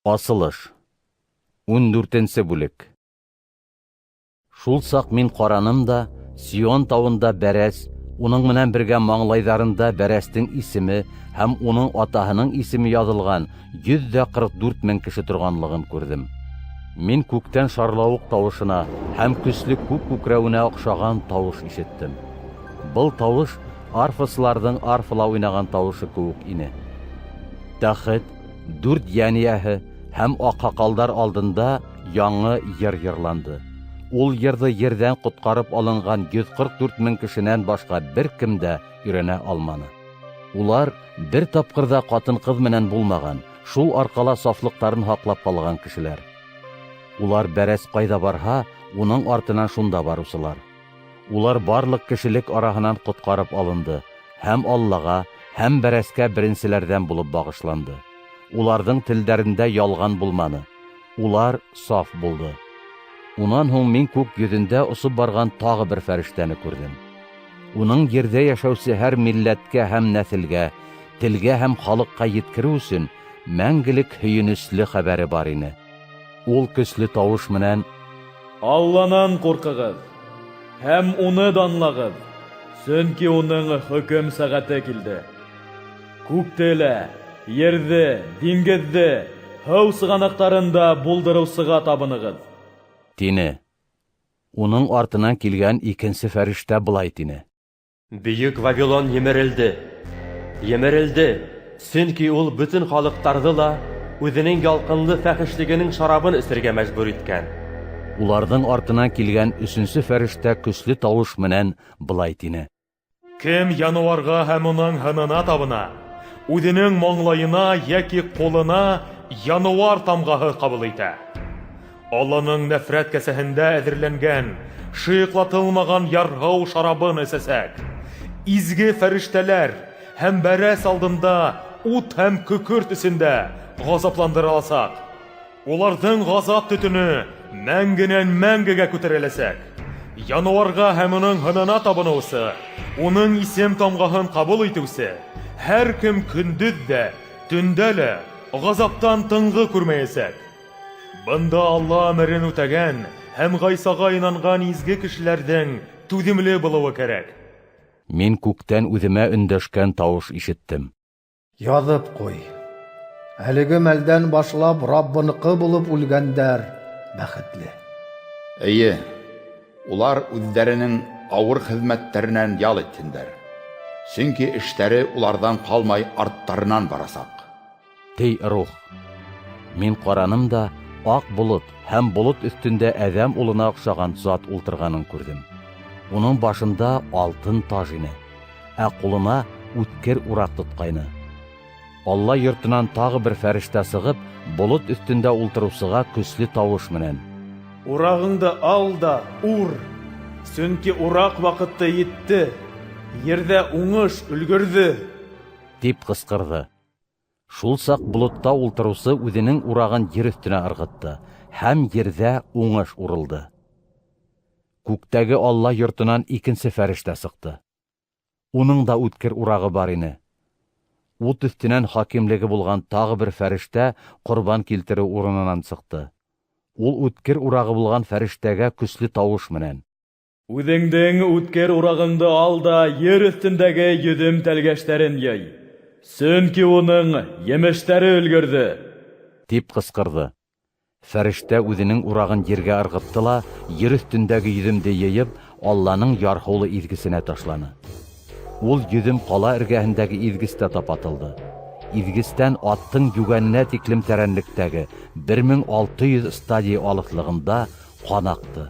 Асылыш. 14-нсе бүлек. Шул саҡ мин ҡараным да, Сион тауында бәрәс, уның менән бергә маңлайҙарында бәрәстең исеме һәм уның атаһының исеме яҙылған 144 мең кеше торғанлығын күрҙем. Мин күктән шарлауыҡ тауышына һәм көслө күк күкрәүенә оҡшаған тауыш ишеттем. Был тауыш арфасыларҙың арфала уйнаған тауышы кеүек ине. Тәхет, дүрт йән эйәһе һәм аҡһаҡалдар алдында яңы йыр йырланды. Ул йырҙы ерҙән ҡотҡарып алынған 144 мең кешенән башҡа бер кем дә өйрәнә алманы. Улар бер тапҡыр ҙа ҡатын-ҡыҙ менән булмаған, шул арҡала сафлыҡтарын һаҡлап ҡалған кешеләр. Улар бәрәс ҡайҙа барһа, уның артынан шунда барыусылар. Улар барлыҡ кешелек араһынан ҡотҡарып алынды һәм Аллаға, һәм бәрәскә беренселәрҙән булып бағышланды. Уларҙың телдәрендә ялған булманы. Улар саф булды. Унан һуң мин күк йөҙөндә осоп барған тағы бер фәрештәне күрҙем. Уның ерҙә йәшәүсе һәр милләткә һәм нәҫелгә, телгә һәм халыҡҡа еткереү өсөн мәңгелек һөйөнөслө хәбәре бар ине. Ул көслө тауыш менән: Алланан ҡурҡығыҙ һәм уны данлағыҙ, сөнки уның хөкөм сәғәте килде. Күкте лә, ерҙе, диңгеҙҙе, һыу сығанаҡтарын да булдырыусыға табынығыҙ. Тине. Уның артынан килгән икенсе фәрештә былай тине: Бөйөк Вавилон емерелде, емерелде, сөнки ул бөтөн халыҡтарҙы ла үҙенең ялҡынлы фәхешлегенең шарабын эсергә мәжбүр иткән. Уларҙың артынан килгән өсөнсө фәрештә көслө тауыш менән былай тине: Кем януарға һәм уның һынына табына, үҙенең маңлайына йәки ҡулына януар тамғаһы ҡабул итә. Алланың нәфрәт кәсәһендә әҙерләнгән, шыйыҡлатылмаған ярһыу шарабын эсәсәк. Изге фәрештәләр һәм бәрәс алдында ут һәм көкөрт эсендә ғазапландырыласаҡ. Уларҙың ғазап төтөнө мәңгенән мәңгегә күтәреләсәк. Януарға һәм уның һынына табыныусы, уның исем тамғаһын ҡабул итеүсе һәр кем көндөҙ ҙә, төндә лә ғазаптан тынғы күрмәйәсәк. Бында Алла әмерен үтәгән һәм Ғайсаға инанған изге кешеләрҙең түҙемле булыуы кәрәк. Мин күктән үҙемә өндәшкән тауыш ишеттем. Яҙып ҡуй: Әлеге мәлдән башлап Раббыныҡы булып үлгәндәр бәхетле. Эйе, улар үҙҙәренең ауыр хеҙмәттәренән ял итһендәр. Сөнки эштәре уларҙан ҡалмай арттарынан барасаҡ. Ти Рух. Мин ҡараным да, аҡ болот һәм болот өҫтөндә әҙәм улына оҡшаған зат ултырғанын күрҙем. Уның башында алтын таж ине, ә ҡулына үткер ураҡ тотҡайны. Алла йортонан тағы бер фәрештә сығып, болот өҫтөндә ултырыусыға көслө тауыш менән: Урағыңды ал да ур, сөнки ураҡ ваҡыты етте, ерҙә уңыш өлгөрҙө. Тип ҡысҡырҙы. Шул саҡ болотта ултырыусы үҙенең урағын ер өҫтөнә ырғытты, һәм ерҙә уңыш урылды. Күктәге Алла йортонан икенсе фәрештә сыҡты. Уның да үткер урағы бар ине. Ут өҫтөнән хакимлеге булған тағы бер фәрештә ҡорбан килтереү урынынан сыҡты. Ул үткер урағы булған фәрештәгә көслө тауыш менән: Үҙеңдең үткер урағыңды ал да ер өҫтөндәге йөҙөм тәлгәштәрен йый, сөнки уның емештәре өлгөрҙө. Тип ҡысҡырҙы. Фәрештә үҙенең урағын ергә ырғытты ла, ер өҫтөндәге йөҙөмдө йыйып, Алланың ярһыулы иҙгесенә ташланы. Ул йөҙөм ҡала эргәһендәге иҙгестә тапатылды. Иҙгестән аттың йүгәненә тиклем тәрәнлектәге 1600 стадий алыҫлығында ҡан аҡты.